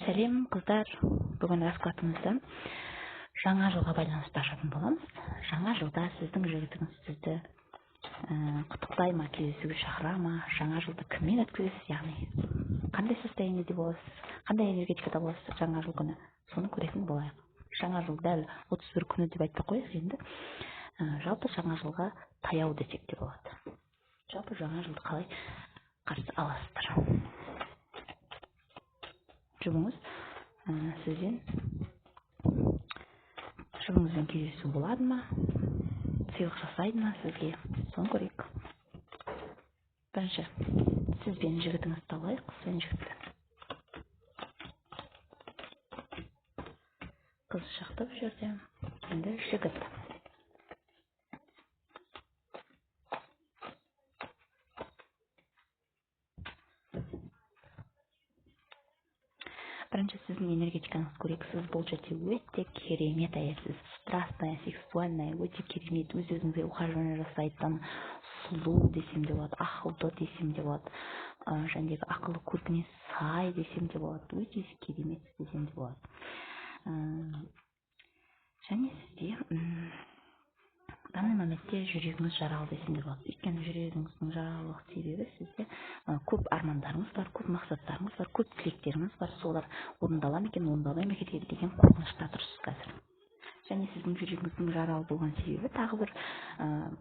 Сәлем, қыздар! Бүгін раскладымызды жаңа жылға байланысты ашатын боламыз. Жаңа жылда сіздің жігітіңіз сізді құттықтай ма, кездесуге шақыра ма, жаңа жылды кіммен өткізесіз, яғни қандай состояниеде боласыз, қандай энергетикада боласыз жаңа жыл күні, соны көретін болайық. Жаңа жыл дәл 31 күні деп айтпай қояйық енді. Жалпы жаңа жылға таяу десек те болады. Жалпы жаңа жылды қалай қарсы аласыздар? Жұбыңыз сізден, жұбыңызбен кездесу болады ма, сыйлық жасайды ма сізге, соны көрейік. Бірінші сіз бен жігітіңізді табайық, қыз бен жігітті. Қыз шықты бұл жерде, енді жігіт. Бірінші сіздің энергетикаңызды көрейік. Сіз бұл жерде өте керемет әйелсіз, страстная, сексуальная, өте керемет, өз өзіңізге ухаживание жасайтын, сұлу десем де болады, ақылды десем де болады, жәндегі ақылы көркіне сай десем де болады, өте керемет десем де болады. Және сізде данный моментте жүрегіңіз жаралы десем де болады. Өйткені жүрегіңіздің жаралылық себебі сізде көп армандарыңыз бар, көп мақсаттарыңыз бар, көп тілектеріңіз бар. Солар орындала ма екен, орындалмай ма екен деген қорқынышта тұрсыз қазір. Және сіздің жүрегіңіздің жаралы болған себебі тағы бір,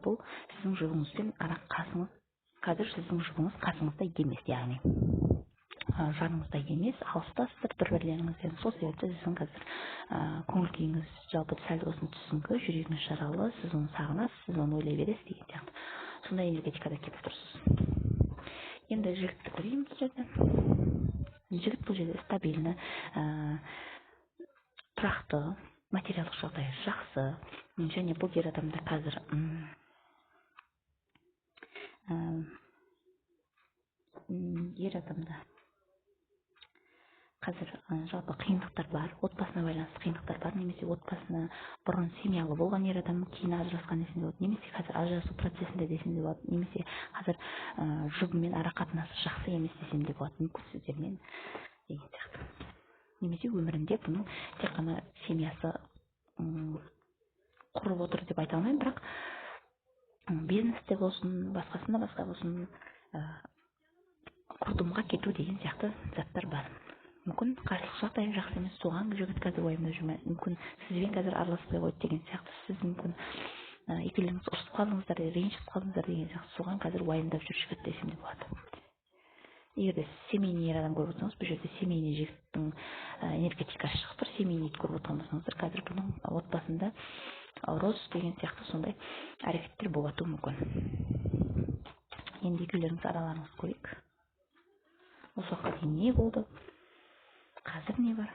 бұл сіздің жұбыңызбен ара қасыңыз, қазір сіздің жұбыңыз қасыңызда емес, яғни жаныңызда емес, алыстасыздар бір-бірлеріңізден. Сол себепті сіздің қазір көңіл күйіңіз жалпы сәл болсын түсіңкі, жүрегіңіз жаралы, сіз оны сағынасыз, сіз оны ойлай бересіз деген сияқты. Сондай энергетикада келіп тұрсыз. Енді жігітті көрейін бұл жерде. Жігіт бұл жерде стабильні, тұрақты, материалдық жағдайы жақсы. Және бұл ер адамда қазір ер адамда қазір жалпы қиындықтар бар, отбасына байланысты қиындықтар бар, немесе отбасына бұрын семьялы болған ер адам кейін ажырасқан десем де болады, немесе қазір ажырасу процесінде десем де болады, немесе қазір жұбымен ара қатынасы жақсы емес десем де болады, мүмкін сіздермен деген сияқты. Немесе өмірінде бұның тек қана семьясы құрып отыр деп айта алмаймын, бірақ бизнесте болсын, басқасында басқа болсын, құрдымға кету деген сияқты заттар бар. Мүмкін қарсылық жағдайы жақсы емес, соған жігіт қазір уайымдап жүр ме? Мүмкін сізбен қазір араласпай қойды деген сияқты, сіз мүмкін екеулеріңіз ұрысып қалдыңыздар, ренжісіп қалдыңыздар деген сияқты, соған қазір уайымдап жүр жігіт десем де болады. Егер де семейный ер адам көріп отырсаңыз, бұл жерде семейный жігіттің энергетикасы шығып тұр. Семейный көріп отырған болсаңыздар, қазір бұның отбасында ұрыс деген сияқты сондай әрекеттер болып жатуы мүмкін. Енді екеулеріңіз араларыңызды көрейік. Осы уақытқа дейін не болды? Қазір не бар?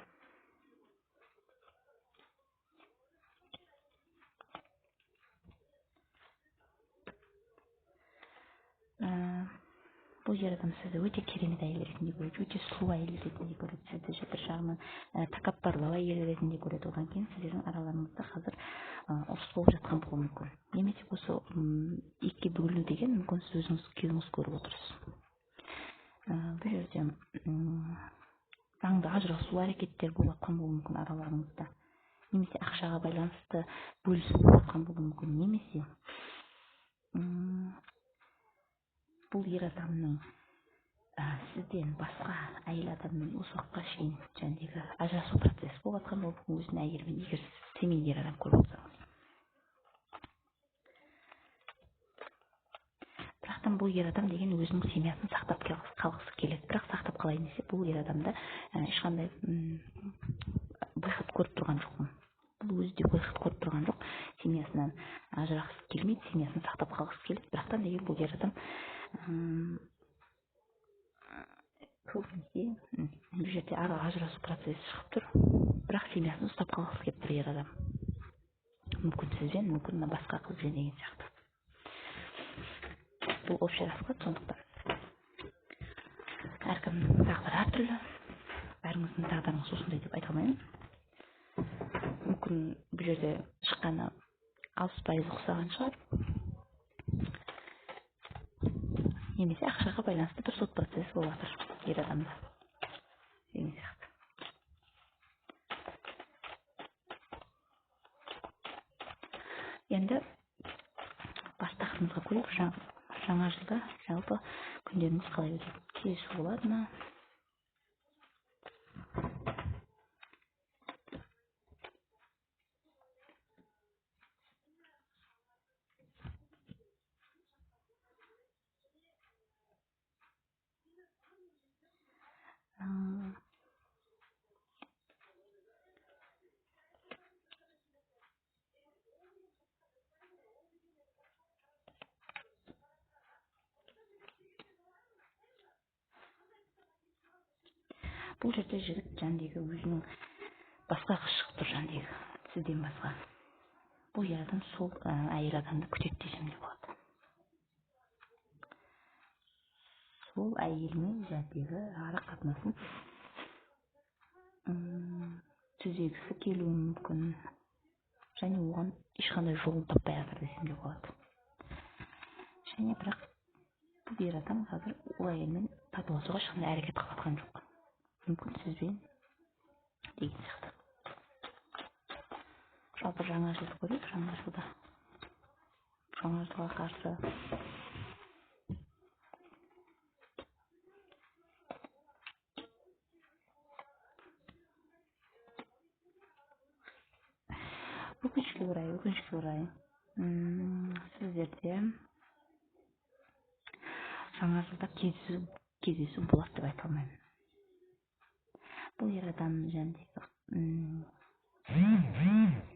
Бұл ер адам сізді өте керемет әйел ретінде көреді, өте сұлу әйел ретінде көреді, сізді бір жағынан тәкаппарлау әйел ретінде көреді. Одан кейін сіздердің араларыңызда қазір ұрыс болып жатқан болуы мүмкін. Немесе осы екіге бөліну деген мүмкін сіз өзіңіз күйеуіңіз көріп отырсыз. Бұл жерде заңды ажырасу әрекеттер болып жатқан болуы мүмкін араларыңызда. Немесе ақшаға байланысты бөлісу болып жатқан болуы мүмкін. Немесе бұл ер адамның сізден басқа әйел адаммен осы уақытқа шейін жәндегі ажырасу процесі болып жатқан болуы мүмкін өзінің әйелімен, егер сіз семейный ер адам көріп отырсаңыз. Бірақтан бұл ер адам деген өзінің семьясын сақтап қалғысы келеді. Бірақ сақтап қалайын десе, бұл ер адамда ешқандай выход көріп тұрған жоқпын. Бұл өзі де выход көріп тұрған жоқ. Семьясынан ажырағысы келмейді, семьясын сақтап қалғысы келеді. Бірақтан деген бұл ер адам көбінесе бұл жерде ажырасу процесі шығып тұр. Бірақ семьясын ұстап қалғысы келіп тұр ер адам. Мүмкін сізбен, мүмкін мына басқа қызбен деген сияқты. Бұл общий расклад, сондықтан әркімнің тағдыры әртүрлі, бәріңіздің тағдырыңыз осындай деп айта алмаймын. Мүмкін бұл жерде шыққаны 60% ұқсаған шығар. Немесе ақшаға байланысты бір сот процесі болып жатыр ер адамда деген сияқты. Енді бас тақырыбымызға көрейік. Жаңа жылда жалпы күндеріңіз қалай өтеді? Кездесу болады ма? Бұл жерде жігіт жәндегі өзінің басқа қыз шығып тұр жәндегі, сізден басқа. Бұл ер адам сол әйел адамды күтеді десем де болады. Сол әйелмен жәндегі ара қатынасын түзегісі келуі мүмкін. Және оған ешқандай жолын таппай жатыр десем де болады. Және бірақ бұл ер адам қазір ол әйелмен татуласуға ешқандай әрекет қылып жатқан жоқ. Мүмкін сізбен деген сияқты. Жалпы жаңа жылды көрейік. Жаңа жылда, жаңа жылға қарсы өкінішке орай, сіздерде жаңа жылда кездесу болады деп айта алмаймын. Бұл ер адам жәндегі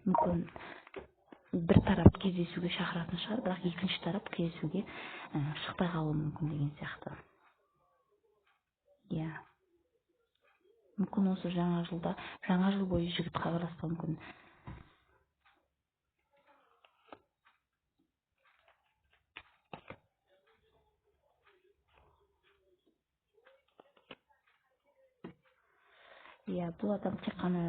мүмкін бір тарап кездесуге шақыратын шығар, бірақ екінші тарап кездесуге шықпай қалуы мүмкін деген сияқты. Иә. Мүмкін осы жаңа жылда, жаңа жыл бойы жігіт хабарласпауы мүмкін. Иә, бұл адам тек қана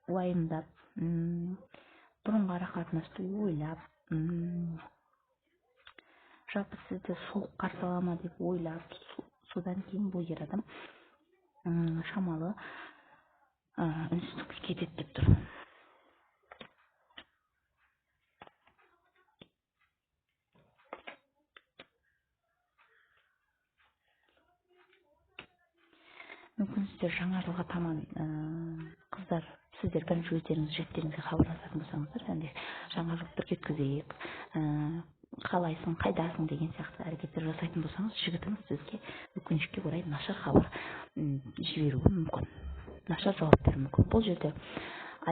уайымдап, бұрынғы ара қатынасты ойлап, жалпы сізді суық қарсы ала ма деп ойлап, содан кейін бұл ер адам шамалы үнсіздікке кетеді деп тұр. Мүмкін сіздер жаңа жылға таман қыздар, сіздер бірінші өздеріңіз жігіттеріңізге хабарласатын болсаңыздар, яғни жаңа жылды бірге өткізейік, қалайсың, қайдасың деген сияқты әрекеттер жасайтын болсаңыз, жігітіңіз сізге өкінішке орай нашар хабар жіберуі мүмкін, нашар жауап беруі мүмкін. Бұл жерде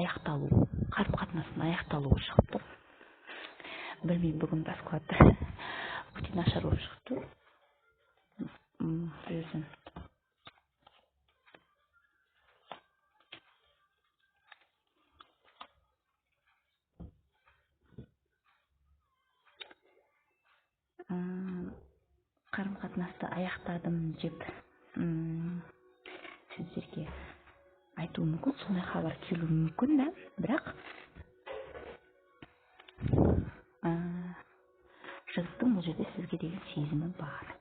аяқталу, қарым-қатынастың аяқталуы шығып тұр. Білмеймін, бүгін расклад өте нашар болып шығып тұр. Бұл жерден қарым-қатынасты аяқтадым деп сіздерге айтуы мүмкін, сондай хабар келуі мүмкін да, бірақ жігіттің бұл жерде сізге деген сезімі бар.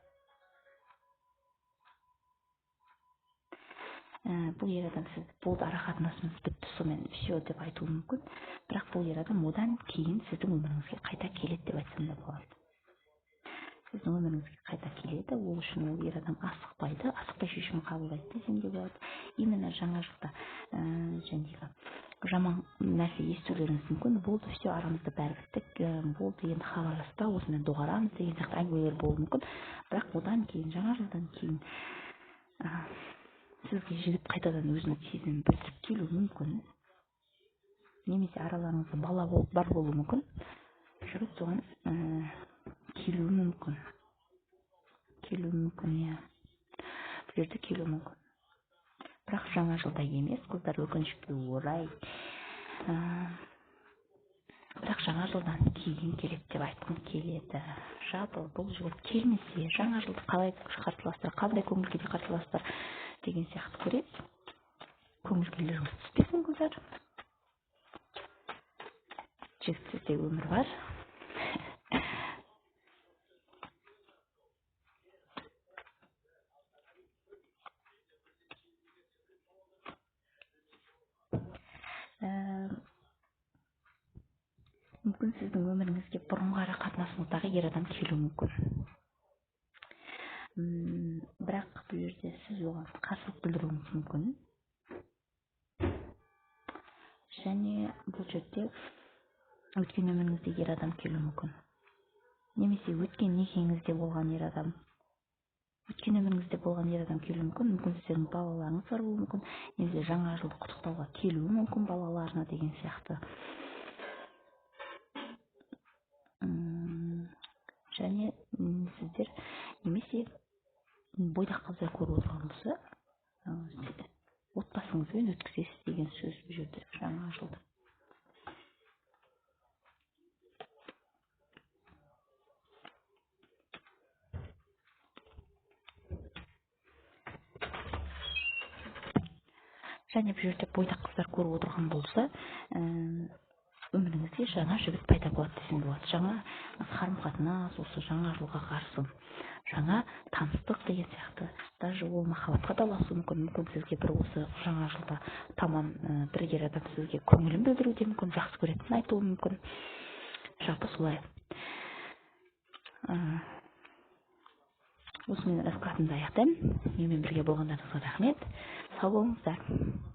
Бұл ер адам сіз болды, ара қатынасымыз бітті, сонымен все деп айтуы мүмкін, бірақ бұл ер адам одан кейін сіздің өміріңізге қайта келеді деп айтсам да болады. Сіздің өміріңізге қайта келеді, ол үшін ол ер адам асықпайды, асықпай шешім қабылдайды десем де болады. Именно жаңа жылда жәндегі жаман нәрсе естулеріңіз мүмкін. Болды, все, арамызда бәрі бітті, болды, енді хабарласпа, осымен доғарамыз деген сияқты әңгімелер болуы мүмкін. Бірақ одан кейін, жаңа жылдан кейін сізге жігіт қайтадан өзінің сезімін білдіріп келуі мүмкін. Немесе араларыңызда бала бар болуы мүмкін. Жігіт соған келуі мүмкін. Келуі мүмкін, иә. Бұл жерде келуі мүмкін. Бірақ жаңа жылда емес, қыздар, өкінішке орай. Бірақ жаңа жылдан кейін келеді деп айтқым келеді. Жалпы бұл жігіт келмесе, жаңа жылды қалай қарсыластыр, қандай көңіл күйде қарсыластыр деген сияқты көреді. Көңіл күйлеріңіз түспесін, қыздар. Жігітсіз де өмір бар. Мүмкін Мүмкін сіздің өміріңізге бұрынғы ара қатынасыңыздағы ер адам келуі мүмкін. Бірақ бұл жерде сіз оған қарсылық білдіруіңіз мүмкін. Және бұл жерде өткен өміріңізде ер адам келуі мүмкін. Немесе өткен некеңізде болған ер адам. Өткен өміріңізде болған ер адам келуі мүмкін. Мүмкін сіздердің балаларыңыз бар болуы мүмкін. Немесе жаңа жылды құттықтауға келуі мүмкін балаларына деген сияқты. Және сіздер немесе бойдақ қыздар көріп отырған болса, отбасыңызбен өткізесіз деген сөз бұл жерде жаңа жылды. Және бұл жерде бойдақ қыздар көріп отырған болса, өміріңізде жаңа жігіт пайда болады десем болады. Жаңа қарым-қатынас, осы жаңа жылға қарсы жаңа таныстық деген сияқты. Даже ол махаббатқа да ұласуы мүмкін. Мүмкін сізге бір осы жаңа жылда тамам бір ер адам сізге көңілін білдіруі де мүмкін, жақсы көретінін айтуы мүмкін. Жалпы солай. Осымен раскладымды аяқтаймын. Менімен бірге болғандарыңызға рахмет. Сау болыңыздар.